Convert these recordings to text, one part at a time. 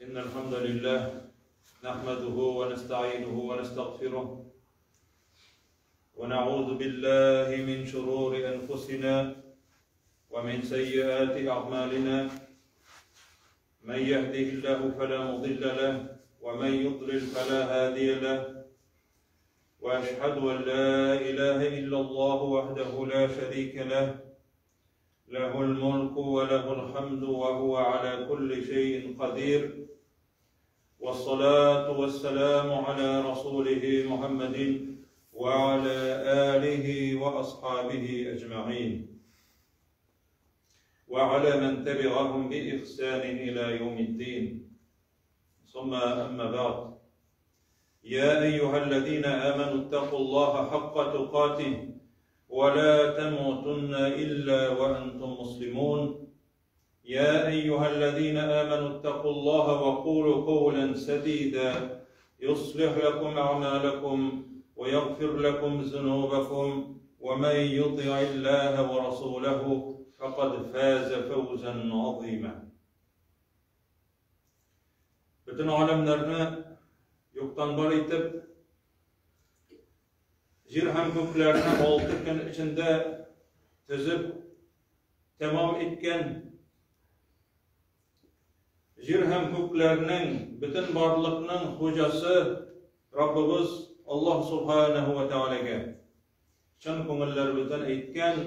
إن الحمد لله نحمده ونستعينه ونستغفره ونعوذ بالله من شرور أنفسنا ومن سيئات أعمالنا من يهده الله فلا مضل له ومن يضلل فلا هادي له وأشهد أن لا إله إلا الله وحده لا شريك له له الملك وله الحمد وهو على كل شيء قدير والصلاة والسلام على رسوله محمد وعلى آله وأصحابه أجمعين وعلى من تبعهم بإحسان إلى يوم الدين ثم أما بعد يا أيها الذين آمنوا اتقوا الله حق تقاته ولا تموتن إلا وأنتم مسلمون يا أيها الذين آمنوا اتقوا الله وقولوا قولا سديدا يصلح لكم أعمالكم ويغفر لكم ذنوبكم ومن يطع الله ورسوله فقد فاز فوزا عظيما Бөтен галәмнәрне юктан бар итеп, җир һәм күкләрне алты көн эчендә төзеп, тәмам иткән, җир һәм күкләрнең, бөтен барлыкның хуҗасы Раббыбыз Аллаһ Субханаһу ва Тәгаләгә чын күңелләребездән әйткән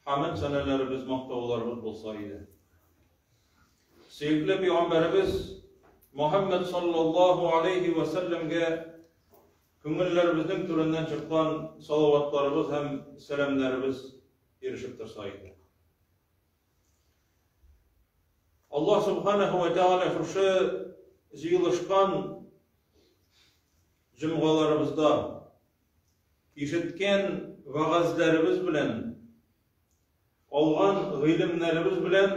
хәмд сәнәләребез, мактауларыбыз булса иде. Сөекле пәйгамбәребез Мухаммад саллаллаһу алейхи ва сәлләмгә күңелләребезнең түреннән чыккан салаватларыбыз һәм сәламнәребез ирешеп торса иде. Аллаһ субханаһу ва тааля шушы җыелышкан җомгаларыбызда ишеткән вәгазьләребез белән, алган гыйлемнәребез белән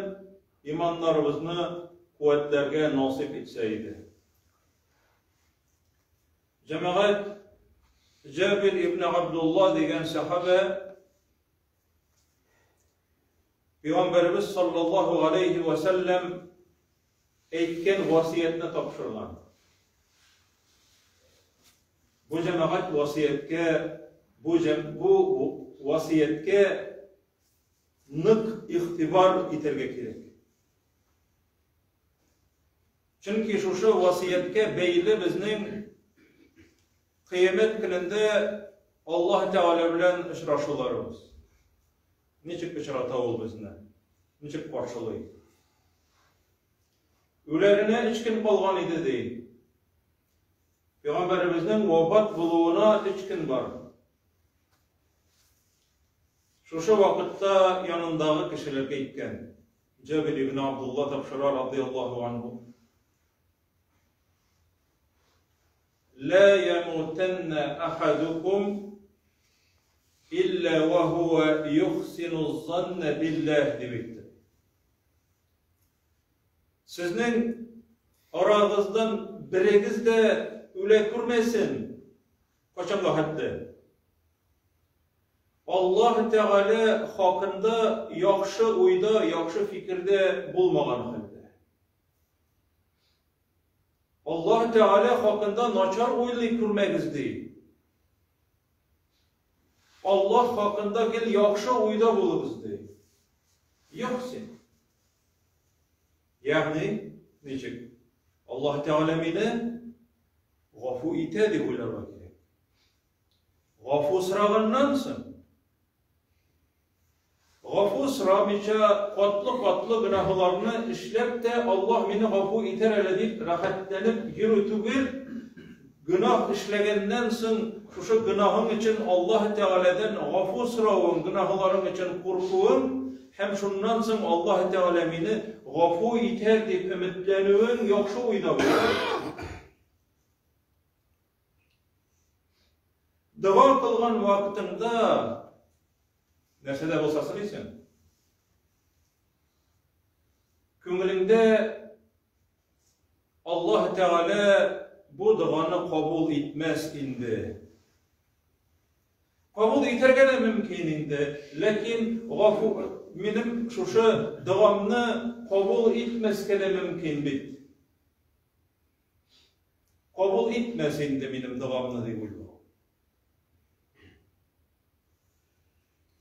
иманнарыбызны куәтләргә насыйп итсә иде. Җәмәгать Җабир ибн Абдулла дигән сәхабә Пәйгамбәребез саллаллаһу алейхи ва сәлләм әйткән васыятьне тапшырган. Бу җәмәгать васыятькә бу җәм, бу васыятькә нык игътибар итәргә кирәк. Чөнки шушы васыятькә бәйле безнең кыямәт көнендә Аллаһ Тәгалә белән очрашуларыбыз. Ничек очрата ул безне? Ничек каршылый? Үләренә өч көн калган иде, ди. Пәйгамбәребезнең вафат булуына өч көн бар. Шушы вакытта янындагы кешеләргә әйткән. Җабир ибн Абдулла тапшыра радияллаһу анһу. Ла ямутанна ахадукум илля ва хуа юхсину занна биллах дип әйтте. Сезнең арагыздан берегез дә үлә күрмәсен. Кайчанга хәтле? Аллаһ Тәгалә хакында яхшы уйда, яхшы фикердә булмаган хәлдә. Аллаһ Тәгалә хакында начар уйлый күрмәгез ди. Аллаһ хакында гел яхшы уйда булыгыз ди. Юк син. Ягъни, ничек? Аллаһ Тәгалә мине гафу итә дип уйларга кирәк. Гафу сораганнан соң, гафу сорамыйча катлы-катлы гөнаһларны эшләп тә Аллаһ мине гафу итәр әле дип рәхәтләнеп йөрү түгел, гөнаһ эшләгәннән соң шушы гөнаһың өчен Аллаһ Тәгаләдән гафу соравың, гөнаһларың өчен куркуың һәм шуннан соң Аллаһ Тәгалә мине гафу итәр дип өметләнүең яхшы уйда була. Дога кылган вакытыңда нәрсә дә булса сорыйсың. Күңелеңдә Аллаһ Тәгалә бу доганы кабул итмәс инде. Кабул итәргә дә мөмкин инде, ләкин гафу минем шушы догамны кабул итмәскә дә мөмкин бит. Кабул итмәс инде минем догамны дип уйлау.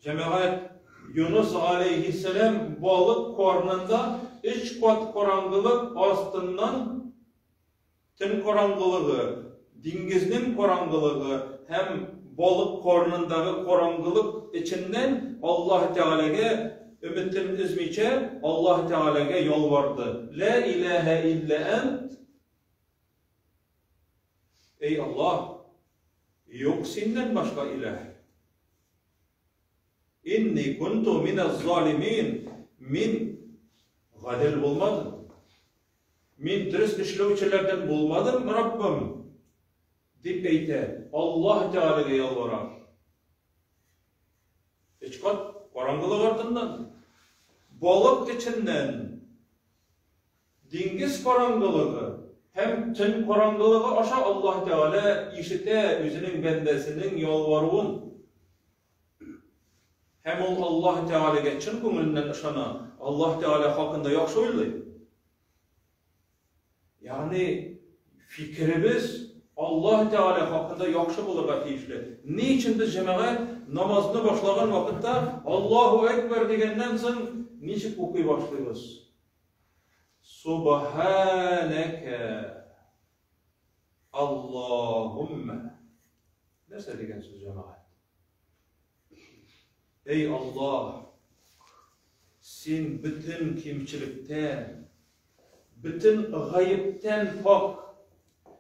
Җәмәгать, Юныс галәйһиссәлам балык карнында өч кат караңгылык астыннан төн караңгылыгы, диңгезнең караңгылыгы һәм балык карнындагы караңгылык эченнән Аллаһ Тәгаләгә өметен өзмичә, Аллаһ Тәгаләгә ялварды. Лә иләһә илля әнт. Эй Аллаһ, юк синнән башка иләһ. Инни кунту миназ залимин. Мин гадел булмадым. Мин дөрес эшләүчеләрдән булмадым, Раббым, дип әйтә. Аллаһ Тәгаләгә ялвара. Өч кат караңгылык артыннан, балык эченнән Диңгез караңгылыгы һәм төн караңгылыгы аша Аллаһ Тәгалә ишетә үзенең бәндәсенең ялваруын. Һәм ул Аллаһ Тәгаләгә чын күңеленнән ышана, Аллаһ Тәгалә хакында яхшы уйлый. Ягъни фикеребез Аллаһ Тәгалә хакында яхшы булырга тиешле. Ни өчен без җәмәгать намазны башлаган вакытта Аллаһу әкбәр дигәннән соң ничек укый башлыйбыз? Субханәкә Аллаһуммә. Нәрсә дигән сүз, җәмәгать? Эй Аллаһ, син бөтен кимчелектән, бөтен гаептән пак.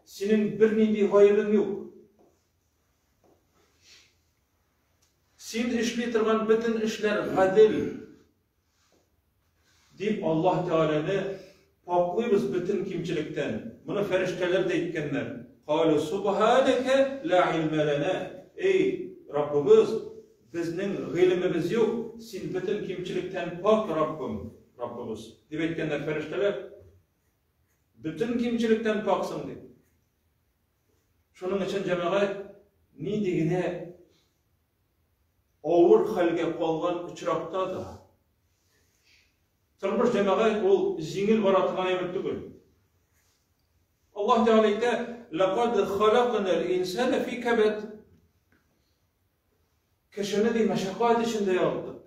Синең бернинди гаебең юк. Син эшли торган бөтен эшләр гадел. Дип Аллаһ Тәгаләне пакълыйбыз бөтен кимчелектән. Моны фәрештәләр дә әйткәннәр. Калу субханәкә ла илмә ләнә. Эй, Раббыбыз, безнең гыйлемебез юк, син бөтен кимчелектән пакь Раббым, Раббыбыз, дип әйткәннәр фәрештәләр. Бөтен кимчелектән паксың дип. Шуның өчен җәмәгать нинди генә авыр хәлгә калган очракта да, тормыш җәмәгать ул җиңел бара торган әйбер түгел. Аллаһ Тәгалә әйтә, "Лакад халакнал инсана фи кабад." Кешене ди мәшәкать эчендә яраттык.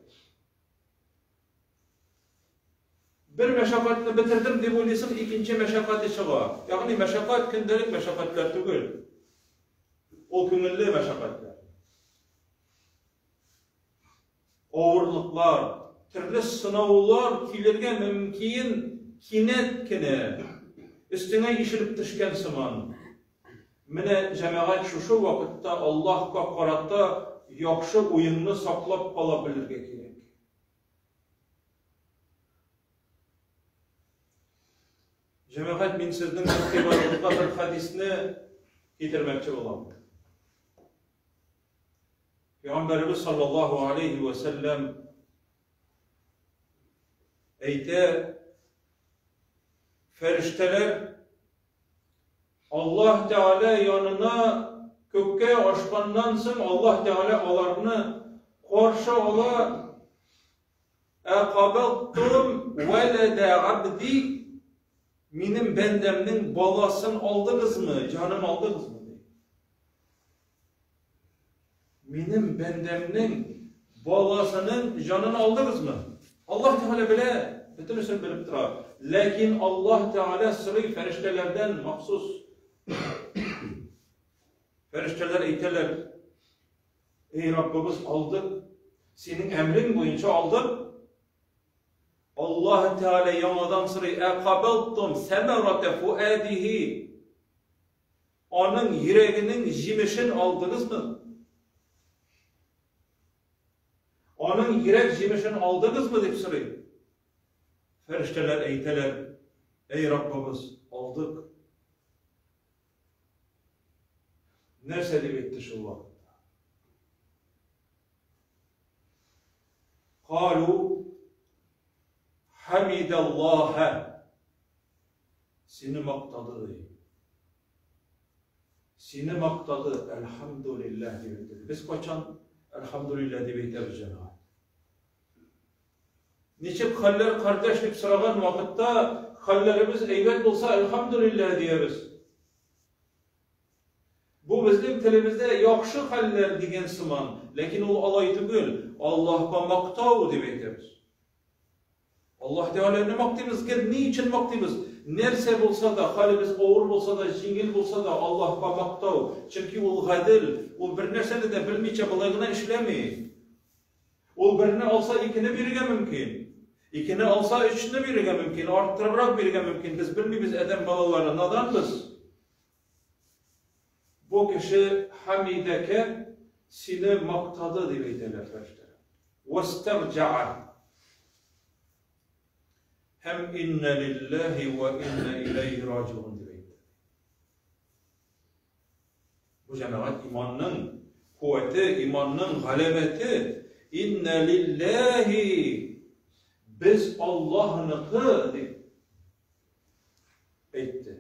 Бер мәшәкатьне бетердем дип уйлыйсың, икенче мәшәкате чыга. Ягъни мәшәкать көндәлек мәшәкатьләр түгел. Ул күңелле мәшәкатьләр. Авырлыклар, төрле сынаулар килергә мөмкин кинәт кенә өстеңә ишелеп төшкән сыман. Менә җәмәгать шушы вакытта Аллаһка карата яхшы уеңны саклап кала белергә кирәк. Җәмәгать, мин сезнең игътибарыгызга бер хәдисне китермәкче булам. Пәйгамбәребез саллаллаһу алейхи ва сәлләм әйтә, фәрештәләр Аллаһ Тәгалә янына күккә ашканнан соң Аллаһ Тәгалә аларны каршы ала. Ә кабалтум вәләдә абди, минем бәндәмнең баласын алдыгызмы, җанын алдыгызмы? Ди. Минем бәндәмнең баласының җанын алдыгызмы? Аллаһ Тәгалә белә, бөтенесен белеп тора. Ләкин Аллаһ Тәгалә сорый фәрештәләрдән махсус. Фәрештәләр әйтәләр, Эй Раббыбыз, алдык. Синең әмрең буенча алдык. Аллаһ Тәгалә яңадан сорый, Ә кабалтум сәмәрата фуадихи? Аның йөрәгенең җимешен алдыгызмы? Аның йөрәк җимешен алдыгызмы дип сорый. Фәрештәләр әйтәләр, Әй Раббыбыз, алдык. Нәрсә дип әйтте шул вакытта? Калу хамидаллаһа. Сине мактады, ди. Сине мактады, әлхәмдүлилләһ дип әйтте. Без кайчан әлхәмдүлилләһ дип әйтәбез, җәмәгать? Ничек хәлләр, кардәш дип сораган вакытта, хәлләребез әйбәт булса, әлхәмдүлилләһ диябез. Бу безнең телебездә яхшы хәлләр дигән сыман, ләкин ул алай түгел. Аллаһка мактау дип әйтәбез. Аллаһ Тәгаләне мактыйбыз. Гел ни өчен мактыйбыз? Нәрсә булса да, хәлебез авыр булса да, җиңел булса да, Аллаһка мактау. Чөнки ул гадел, ул бер нәрсәне дә белмичә болай гына эшләми. Ул берне алса, икене бирергә мөмкин. Икене алса, өчне бирергә мөмкин, арттырыбрак бирергә мөмкин. Без белмибез, адәм балалары, наданбыз. Бу кеше хәмидәкә сине мактады дип әйтәләр фәрештәләр. Вастарҗаа. Һәм инна лиллаһи ва инна иләйһи раҗиун дип әйтте. Бу җәмәгать иманның куәте, иманның галәмәте. Инна лиллаһи без Аллаһныкы дип әйтте.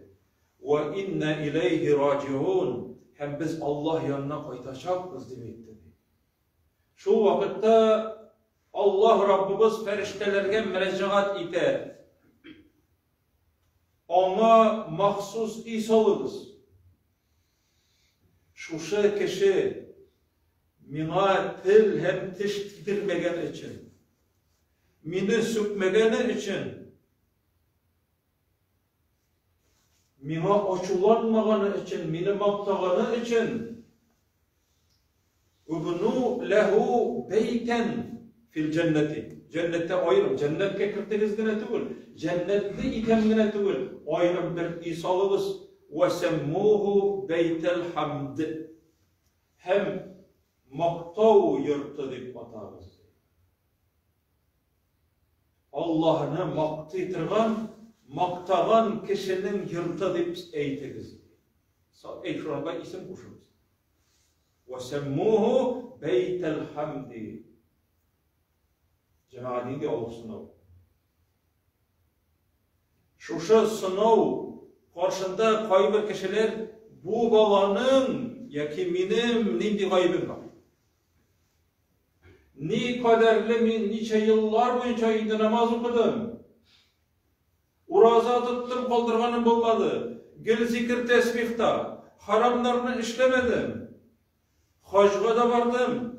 Вә инна иләйһи раҗиун, һәм без Аллаһ янына кайтачакбыз, дип әйтте. Шул вакытта Аллаһ Раббыбыз фәрештәләргә мөрәҗәгать итә. Аңа махсус өй салыгыз. Шушы кеше миңа тел һәм теш тидермәгән өчен, мине сүкмәгәне өчен, Миңа ачуланмаганы өчен, мине мактаганы өчен, Убну ләһу бәйтән фил җәннәти. Җәннәттә аерым, җәннәткә кертегез генә түгел, җәннәтле итәм генә түгел, аерым бер өй салыгыз. Вә сәммуху бәйтәл хамд. Һәм мактау йорты дип атагыз. Аллаһыны мактый торган, мактаган кешенең йорты дип әйтегез. Әй, шуңа исем кушыгыз. Вәсәммуху бәйтәл хамди. Җәмәгать нинди авыр сынау. Шушы сынау каршында кайбер кешеләр бу баланың яки минем нинди гаебем бар? Ни кадәрле мин ничә еллар буенча инде намаз укыдым. Ураза тоттым, калдырганым булмады. Гел зикер тәсбихта. Харамнарны эшләмәдем. Хаҗга да бардым.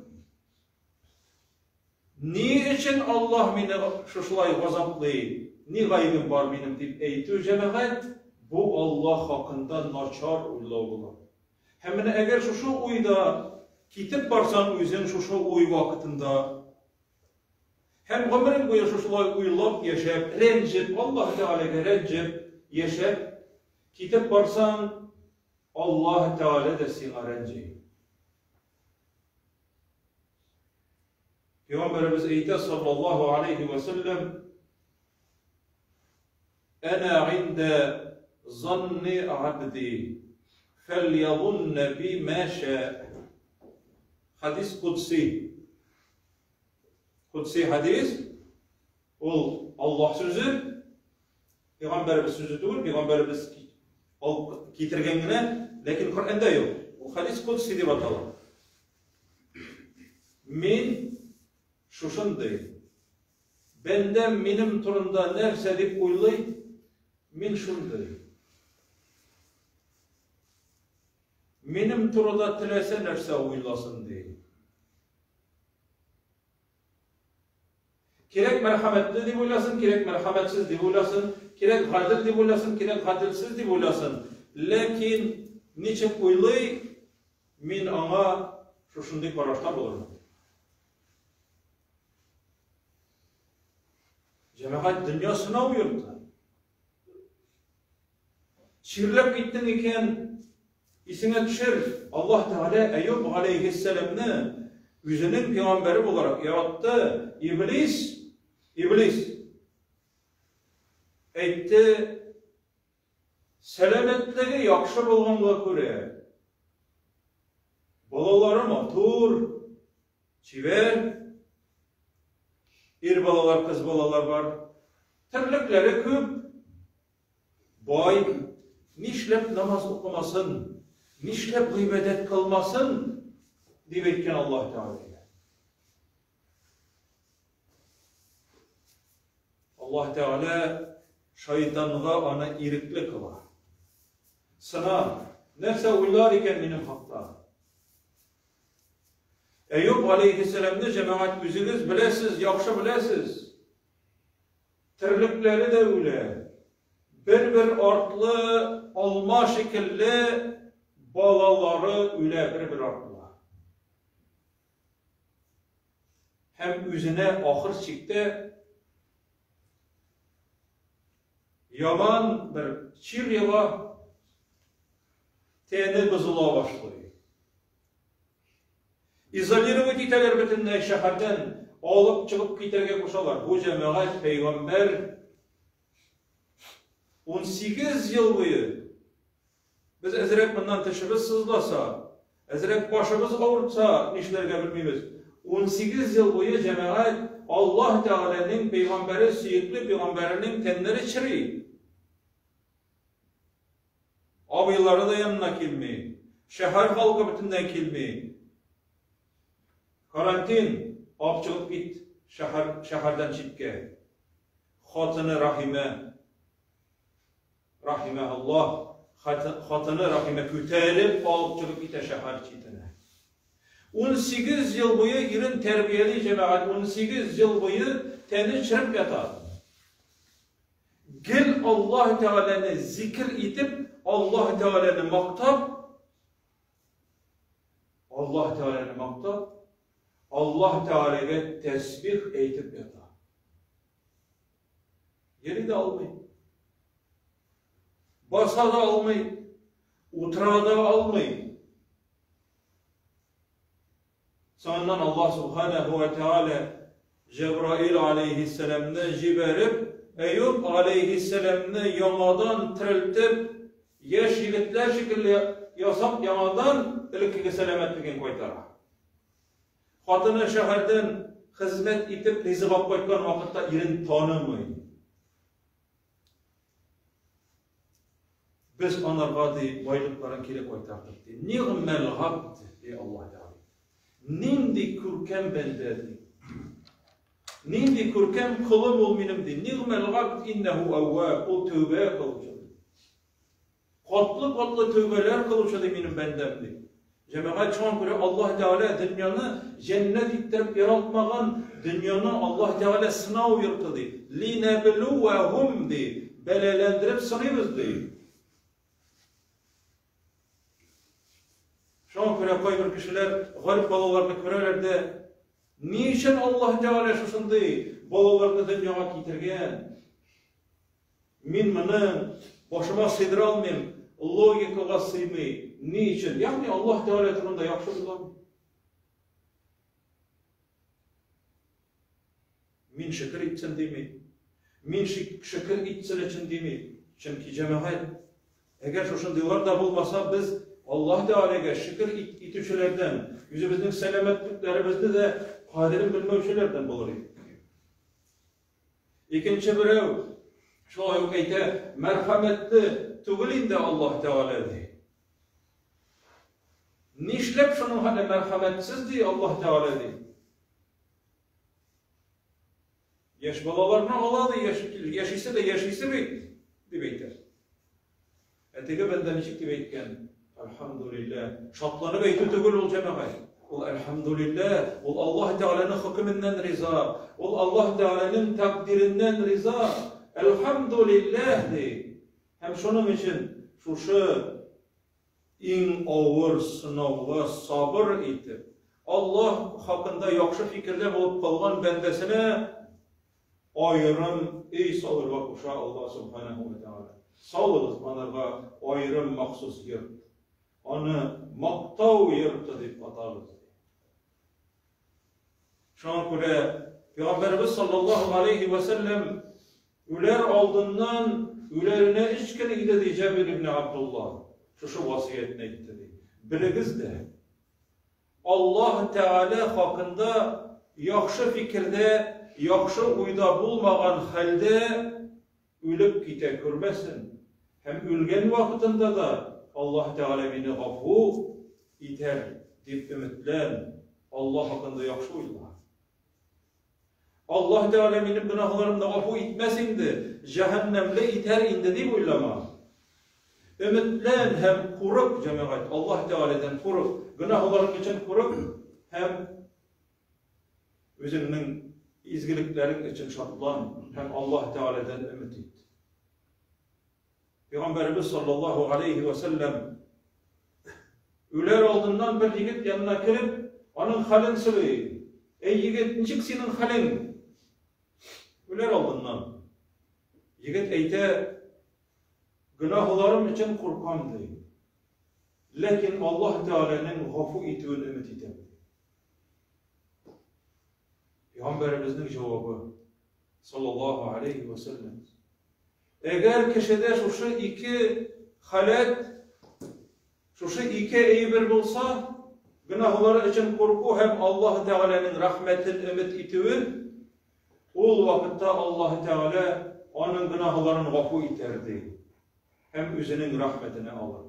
Ни өчен Аллаһ мине шушылай газаплый? Ни гаебем бар минем дип әйтү җәмәгать, бу Аллаһ хакында начар уйлау була. Һәм менә әгәр шушы уйда китеп барсаң үзең шушы уй вакытында һәм гомерең буе шушылай уйлап яшәп, рәнҗеп, Аллаһ Тәгаләгә рәнҗеп яшәп китеп барсаң, Аллаһ Тәгалә дә сиңа рәнҗи. Пәйгамбәребез әйтә саллаллаһу алейхи ва сәлләм, Әнә гиндә занни абди, фәльязунна би ма шә. Хадис кудси. Кудси хадис ул Аллаһ сүзе, пәйгамбәребез сүзе түгел, пәйгамбәребез алып китергән генә, ләкин Коръәндә юк. Ул хадис кудси дип атала. Мин шушындый Бәндәм минем турында нәрсә дип уйлый, мин шундый. Минем турыда теләсә нәрсә уйласын, ди. Кирәк мәрхәмәтле дип уйласын, кирәк мәрхәмәтсез дип уйласын, кирәк гадел дип уйласын, кирәк гаделсез дип уйласын. Ләкин ничек уйлый, мин аңа шушындый карашта булырмын. Җәмәгать дөнья сынау йорты. Чирләп киттең икән, исеңә төшер, Аллаһ Тәгалә Әюб галәйһиссәламне үзенең пәйгамбәре буларак яратты. Иблис, Иблис әйтте, Сәламәтлеге яхшы булганга күрә, балалары матур, чибәр, ир балалар, кыз балалар бар, терлекләре күп, бай, нишләп намаз укымасын, нишләп гыйбадәт кылмасын, дип әйткән Аллаһ Тәгаләгә. Аллаһ Тәгалә шайтанга аны ирекле кыла. Сына, Нәрсә уйлар икән минем хакта? Әюб алейһиссәламне җәмәгать үзегез беләсез, яхшы беләсез. Терлекләре дә үлә. Бер-бер артлы алма шикелле балалары үлә бер-бер артлы. Һәм үзенә ахыр чиктә яман бер чир йога, тәне бозыла башлый. Изолировать итәләр бөтенләй шәһәрдән, алып чыгып китәргә кушалар. Бу җәмәгать пәйгамбәр 18 ел буе без әзрәк моннан тешебез сызласа, әзрәк башыбыз авыртса, нишләргә белмибез. 18 ел буе җәмәгать Аллаһ Тәгаләнең пәйгамбәре, сөекле пәйгамбәренең тәннәре чери. Абыйлары да янына килми. Шәһәр халкы бөтенләй килми. Карантин, алып чыгып кит шәһәр, шәһәрдән читкә. Хатыны Рахимә, рахимәһуллаһ, хатыны Рахимә күтәреп алып чыгып китә шәһәр читенә. 18 ел буе ирен тәрбияли җәмәгать, 18 ел буе тәне череп ята. Гел Аллаһ Тәгаләне зикер итеп, Аллаһ Тәгаләне мактап, Аллаһ Тәгаләне мактап, Аллаһ Тәгаләгә тәсбих әйтеп ята. Йөри дә алмый. Баса да алмый, утыра да алмый. Соңыннан Аллаһ Субханәһү вә Тәгалә Җәбраил аләйһиссәламне җибәреп, Әюб аләйһиссәламне яңадан терелтеп, яшь егетләр шикелле ясап, яңадан элеккеге сәламәтлеген кайтара. Хатыны шәһәрдән хезмәт итеп ризык алып кайткан вакытта ирен танымый. Без анарга, ди, байлыкларын кире кайтардык, ди. Нигъмәл габд, ди Аллаһ Тәгалә. Нинди күркәм бәндә, ди. Нинди күркәм колым ул минем, ди. Нигъмәл габд иннәһу әүвәб, ул тәүбә кылучы. Катлы-катлы тәүбәләр кылучы ди минем бәндәм, ди. Җәмәгать, шуңа күрә Аллаһ Тәгалә дөньяны җәннәт иттереп яралтмаган, дөньяны Аллаһ Тәгалә сынау йорты ди. Линәблүәһум ди, бәлаләндереп сыныйбыз ди. Шуңа күрә кайбер кешеләр гарип балаларны күрәләр дә, ни өчен Аллаһ Тәгалә шушындый балаларны дөньяга китергән? Мин моны башыма сыйдыра алмыйм, логикага сыймый. Ни өчен? Ягъни Аллаһ Тәгалә турында яхшы уйламый. Мин шөкер итсен дими. Мин шөкер итсен өчен дими. Чөнки җәмәгать, әгәр шушындыйлар да булмаса, без Аллаһ Тәгаләгә шөкер итүчеләрдән, үзебезнең сәламәтлекләребезне дә кадерен белмәүчеләрдән булыр идек. Икенче берәү шулай ук әйтә, мәрхәмәтле түгел инде Аллаһ Тәгалә ди. Нишләп шуның хәтле мәрхәмәтсез ди Аллаһ Тәгалә ди. Яшь балаларны ала ди, яшь, яшисе дә яшисе бит, дип әйтә. Ә теге бәндә ничек дип әйткән? Әлхәмдүлилләһ. Шатланып әйтү түгел ул, җәмәгать. Ул әлхәмдүлилләһ, ул Аллаһ Тәгаләнең хөкеменнән риза, ул Аллаһ Тәгаләнең тәкъдиреннән риза. Әлхәмдүлилләһ ди. Һәм шуның өчен шушы иң авыр сынауга сабыр итеп, Аллаһ хакында яхшы фикердә булып калган бәндәсенә Аерым өй салырга куша Аллаһ Субханәһү вә Тәгалә. Салыгыз анарга аерым махсус йорт. Аны мактау йорты дип атагыз, ди. Шуңа күрә Пәйгамбәребез саллаллаһу алейһи вә сәлләм үләр алдыннан үләренә өч көн иде, ди Җабир ибн Абдулла. Шушы васыятьне әйтте, ди. Белегез дә, Аллаһ Тәгалә хакында яхшы фикердә, яхшы уйда булмаган хәлдә үлеп китә күрмәсен һәм үлгән вакытында да Аллаһ Тәгалә мине гафу итәр дип өметлән, Аллаһ хакында яхшы уйла. Аллаһ Тәгалә минем гөнаһларымны гафу итмәс инде, җәһәннәмле итәр инде дип уйлама. Өметлән һәм курык, җәмәгать, Аллаһ Тәгаләдән курык, гөнаһларың өчен курык һәм үзеңнең изгелекләрең өчен шатлан һәм Аллаһ Тәгаләдән өмет ит. Пәйгамбәребез саллаллаһу алейхи ва сәлләм үләр алдыннан бер егет янына кереп, аның хәлен сорый. Эй егет, ничек синең хәлең? Үләр алдыннан. Егет әйтә, Гөнаһларым өчен куркам, ди. Ләкин Аллаһ Тәгаләнең гафу итүен өмет итәм. Пәйгамбәребезнең җавабы, саллаллаһу алейхи ва сәлләм. Әгәр кешедә шушы ике халәт, шушы ике әйбер булса, гөнаһлары өчен курку һәм Аллаһ Тәгаләнең рәхмәтен өмет итүе, Ул вакытта Аллаһы Тәгалә аның гөнаһларын гафу итәр, ди, һәм үзенең рәхмәтенә алыр.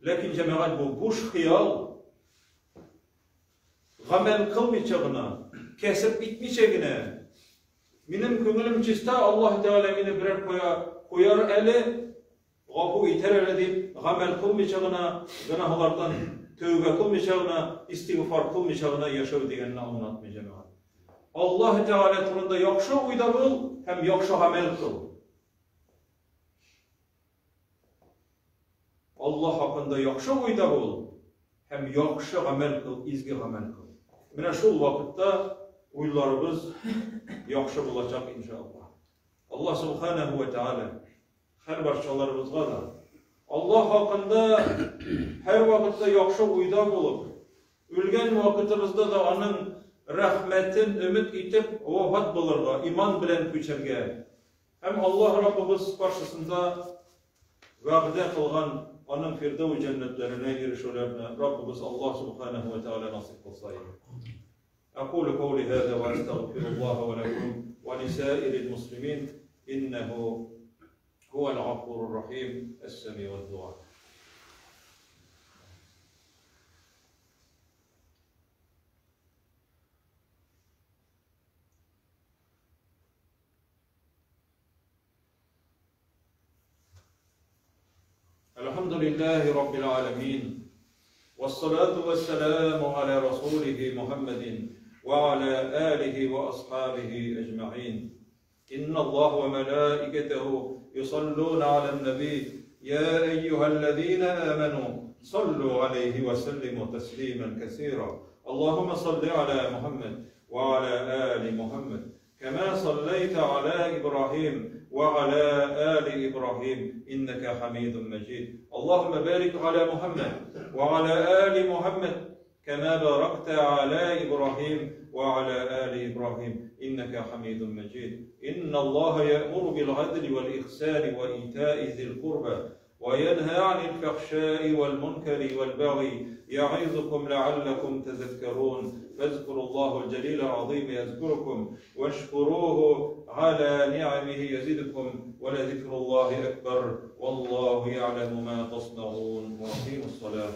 Ләкин, җәмәгать, бу буш хыял, гамәл кылмыйча гына, кәсеп итмичә генә, минем күңелем чиста, Аллаһ Тәгалә мине берәр кая куяр әле, Гафу итәр әле дип, гамәл кылмыйча гына, гөнаһлардан тәүбә кылмыйча гына, истигъфар кылмыйча гына яшәү дигәнне аңлатмый, җәмәгать. Аллаһ Тәгалә турында яхшы уйда бул һәм яхшы гамәл кыл. Аллаһ хакында яхшы уйда бул һәм яхшы гамәл кыл, изге гамәл кыл. Менә шул вакытта уйларыбыз яхшы булачак, иншаллаһ. Аллаһ субханаһу ва тааля һәр барчаларыбызга да Аллаһ хакында һәрвакытта яхшы уйда булып, үлгән вакытыбызда да аның рәхмәтен өмет итеп вафат булырга, иман белән күчәргә һәм Аллаһ Раббыбыз каршысында вәгъдә кылган аның Фирдәүс җәннәтләренә ирешүләрне Раббыбыз Аллаһ субханаһу ва тааля насыйп кылса иде. أقول قولي هذا وأستغفر الله ولكم ولسائر المسلمين إنه هو الغفور الرحيم السميع الدعاء. الحمد لله رب العالمين والصلاة والسلام على رسوله محمد وعلى آله وأصحابه أجمعين إن الله وملائكته يصلون على النبي يا أيها الذين آمنوا صلوا عليه وسلموا تسليما كثيرا اللهم صل على محمد وعلى آل محمد كما صليت على إبراهيم وعلى آل إبراهيم إنك حميد مجيد اللهم بارك على محمد وعلى آل محمد كما باركت على إبراهيم وعلى آل إبراهيم إنك حميد مجيد إن الله يأمر بالعدل والإحسان وإيتاء ذي القربى وينهى عن الفحشاء والمنكر والبغي يعظكم لعلكم تذكرون فاذكروا الله الجليل العظيم يذكركم واشكروه على نعمه يزدكم ولذكر الله أكبر والله يعلم ما تصنعون وأقيموا الصلاة.